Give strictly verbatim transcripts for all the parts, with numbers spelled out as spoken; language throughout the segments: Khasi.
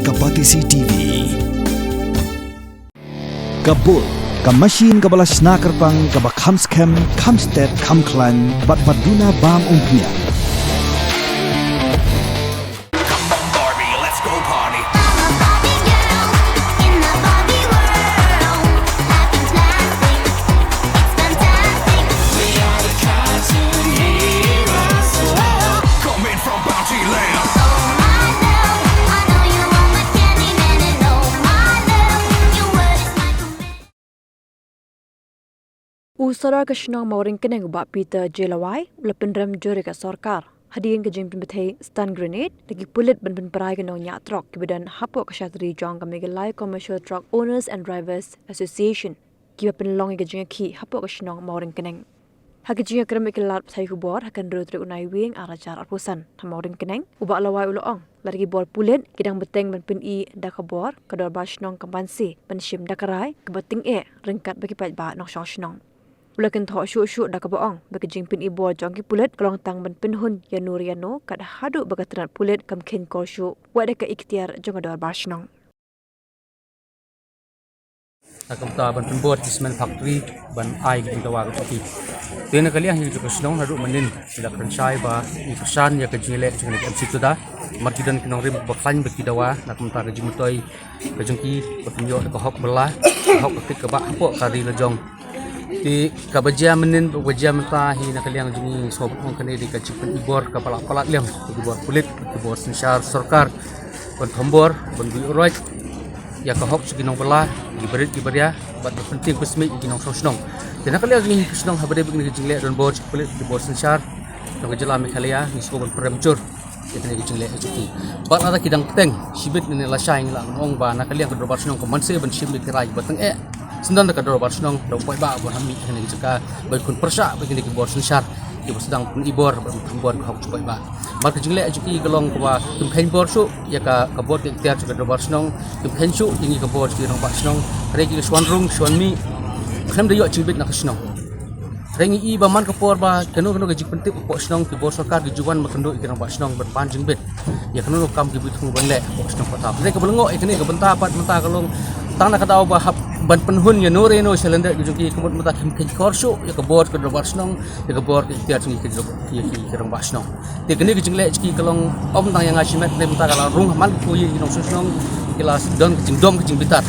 Ka Batesi T V. Ka Bull, ka machine kaba la shna kyrpang, kaba kham skhem, kham stet, kham khlaiñ, bad ba duna bam umphniang. Come on, Barbie, let's go party. I'm a Barbie girl in the Barbie world. Life is plastic, it's fantastic. We are the cartoon heroes. Whoa. Coming from Bounty Land. Oh my love, I know you want my candy man, and oh my love, your word is my command. U Sordar ka shnong Mawryngkneng, u Bah Peter J Lawai, u la pynrem jur ïa ka sorkar hadien ka jingpynbthei stun grenade da ki pulit ban pynpra ïa ki nongñiah trok kiba don hapoh ka shatri jong ka Meghalaya Commercial Truck Owners and Drivers Association, kiba pynlong ïa ka jingïakhih hapoh ka shnong Mawryngkneng. Ha ka jingïakren bad ki lad pathai khubor ha ka hynriew tarik u Naiwieng ar hajar arphew san ha Mawryngkneng, u Bah Lawai u la ong, lada ki bor pulit ki dang bteng ban pyni da ka bor, ka dorbar shnong kam banse ban shim da ka rai kaba tyngeh ryngkat bad ki paidbah nongshong shnong. U la kynthoh shuh shuh da kaba ong ba ka jingpyni bor jong ki pulit ka long tang ban pynhun ïano re ïano, kat haduh ba ka tnat pulit kam kheiñ kor shuh wat da ka iktiar jong ka dorbar shnong. Na ka bynta ban pynbor ki cement factory ban ai ki jingdawa ka jong ki. Te na ka liang hi jong ka shnong naduh mynnin ki la kren shai ba ngi kyrshan ïa ka jingïaleh jong ka M C Tuda. Namar ki don ki nongrim ba khlaiñ bad ki dawa na ka bynta ka jingmyntoi ka jong ki, ba kin ïoh da ka hok bylla, ka hok ka kit ka bah hapoh ka ri la jong. Te kaba jia mynnin, kaba jia mynta hi na ka liang jong ngi sngewbha ong kane dei ka jingpyni bor kaba la palat lem, ki bor pulit, ki bor synshar sorkar, ban thombor, ban buh roit ïa ka hok jong ki nongbylla, ki barit ki baria, bad ban pyntieng pynsmit ïa ki nongshong shnong. Te na ka liang jong ngi ka shnong, haba dei bad kane ka jingleh donbor jong ki pulit, ki bor synshar jong ka jylla Meghalaya, ngi sngewbha ban pynrem jur ïa kane ka jingleh ka jong ki. Bad lada ki dang bteng shibit ne lashai, ngi lah ban ong ba na ka liang ka dorbar shnong ka mynta ban shim ïa ki rai ba tyngeh syndon da ka dorbar shnong, da u paidbah ban mih ha kane ka jaka ban khun pyrshah bad kine ki bor synshar kiba sdang pyni bor ban thombor ka hok jong u paidbah. Bad ka jingleh jong ki ka long kaba kim kheiñ bor shuh ïa ka, ka bor ka iktiar jong ka dorbar shnong, kim kheiñ shuh ïa ngi ka bor jong ki rangbah shnong. Hynrei ki la shu wan rung shu wan mih, khlem da ïoh jingbit na ka shnong. Hynrei ngi i ba man ka por ba kano kano ka jingpyntip hapoh shnong, ki bor sorkar ki ju wan ban kynduh ïa ki rangbah shnong ban pan jingbit ïa kano kano ka kam kiba thmu ban leh hapoh shnong pathar. Hynrei kaba lyngngoh ïa kane ka bynta pat mynta ka long tang na ka daw ba hap ban pynhun ïano re ïano shalyndet ka jong ki, ka mut mynta kim kheiñ kor shuh ïa ka bor ka dorbar shnong, ïa ka bor ka iktiar jong ki, ïa ki, ki rangbah shnong. Te kane ka jingleh jong ki ka long ym tang ïa nga shimet, hynrei mynta ka la rung ha man ko ïa ki nongshong shnong, ki la don ka jingdom ka jingbitar.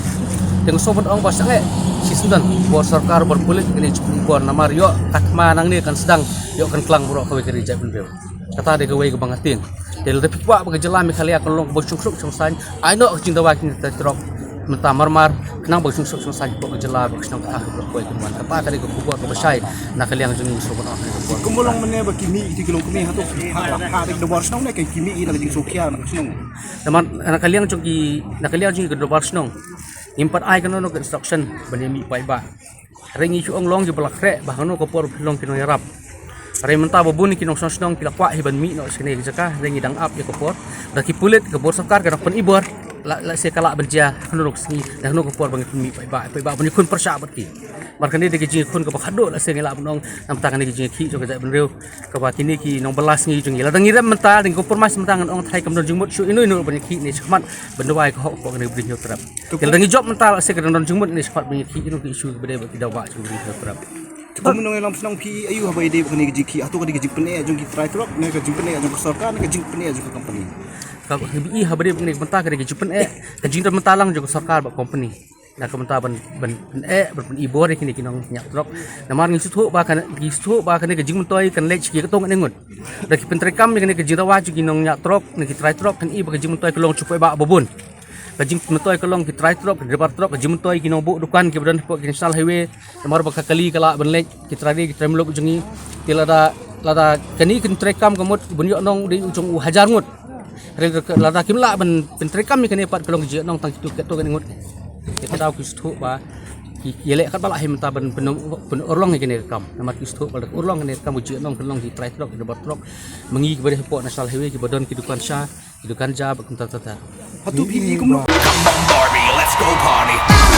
Te nga sngewbha ban ong ba sangeh shisyndon bor sorkar, bor pulit, kane jong ki bor, namar ïoh ka thma nangne kan sdang, ïoh kan klang baroh kawei ka ri jaitbynriew. Kata dei kawei kaba nga tieng. Te lada phi kwah ba ka jylla Meghalaya kan long kaba shongshong shongsaiñ, ai noh ka jingdawa kine ki trai trok mynta marmar, khnang ba ka shongshong shongsaiñ hapoh ka jylla bad ka shnong ka thaw ha baroh kawei ka mon. Kata ka dei ka khubor kaba shai na ka liang jong ngi, sngewbha ban ong ha kane ka por. Kumba long mynne ba ki mih, ki long kmie, hato ha, ha, ha ka dorbar shnong ne ki mih na ka jingsngewkhia na ka shnong? Namar na ka liang jong ki, na ka liang jong ki ka dorbar shnong, ngim pat ai kano kano ka instruction ban ïa mih paidbah. Hynrei ngi shu ong long kiba la khreh ba hangno ka por phi long ki nongïarap. Hynrei mynta ba bun ki nongshong shnong ki la kwah hi ban mih noh sha kane ka jaka, hynrei ngi dang ap ïa ka por. Da ki pulit, ka bor sorkar ka dang pyni bor, la, lehse ka lah ban jia hangno ka sngi, da hangno ka por ba ngi khun mih paidbah, paidbah ban ïakhun pyrshah bad ki. Namar kane dei ka jingïakhun kaba khatduh, lehse ngi lah ban ong, na bynta kane ka jingïakhih jong ka jaitbynriew, kaba kine ki nongbylla sngi jong ngi. Lada ngi rem mynta, da ngi compromise mynta, ngan ong tharai kam don jingmut shuh ïano ïano ban ïakhih ne shakhmat ban dawa ïa ka hok hapoh kane ka Bri Hynñiewtrep. Te lada ngi jop mynta, lehse ka dang don jingmut ne shakhmat ban ïakhih ïano ki issue kiba dei bad ki dawa jong ka Bri Hynñiewtrep. Te kum u nongïalam shnong, phi i aiu haba ïadei bad kane ka jingkhih? Hato ka dei ka jingpyneh jong ki trai trok, ne ka jingpyneh jong ka sorkar, ne ka jingpyneh jong ka company? Kaba ngi i haba dei bad kane ka bynta, ka dei ka jingpyneh, ka jingdon bynta lang jong ka sorkar bad company na ka bynta ban, ban pyneh, ban pyni bor ïa kine ki nongñiah trok. Namar ngi sngewthuh ba kane, ngi sngewthuh ba kane ka jingmyntoi kan leit sha ki katto katne ngut. Da ki pyntreikam ïa kane ka jingdawa jong ki nongñiah trok ne ki trai trok, kan i ba ka jingmyntoi ka long sha u paidbah ba bun. Ka jingmyntoi ka long ki trai trok, ki driver trok, ka jingmyntoi ki nongbuh dukan kiba don hapoh ki National Highway. Namar ba ka kali ka lah ban leit, ki trai ri, ki trai muluk jong ngi. Te lada, lada kane ki pyntreikam ka mut ban ïoh nong dei u jong u hajar ngut. Hynrei lada kim lah ban pyntreikam ïa kane pat, ka long ka jingïoh nong tang kito katto katne ngut. Te ka daw ki sngewthuh ba ki ïaleh katba lah hi mynta ban pyn, pynurlong ïa kane ka kam. Namar ki sngewthuh ba lada ka urlong kane ka kam, ka jingïoh nong kan long ki trai trok, ki driver trok. Ma ngi kiba dei hapoh National Highway kiba don ki dukan sha, ki dukan ja bad kumta ter ter. Hato phi i kumno? Come on, Barbie, let's go party.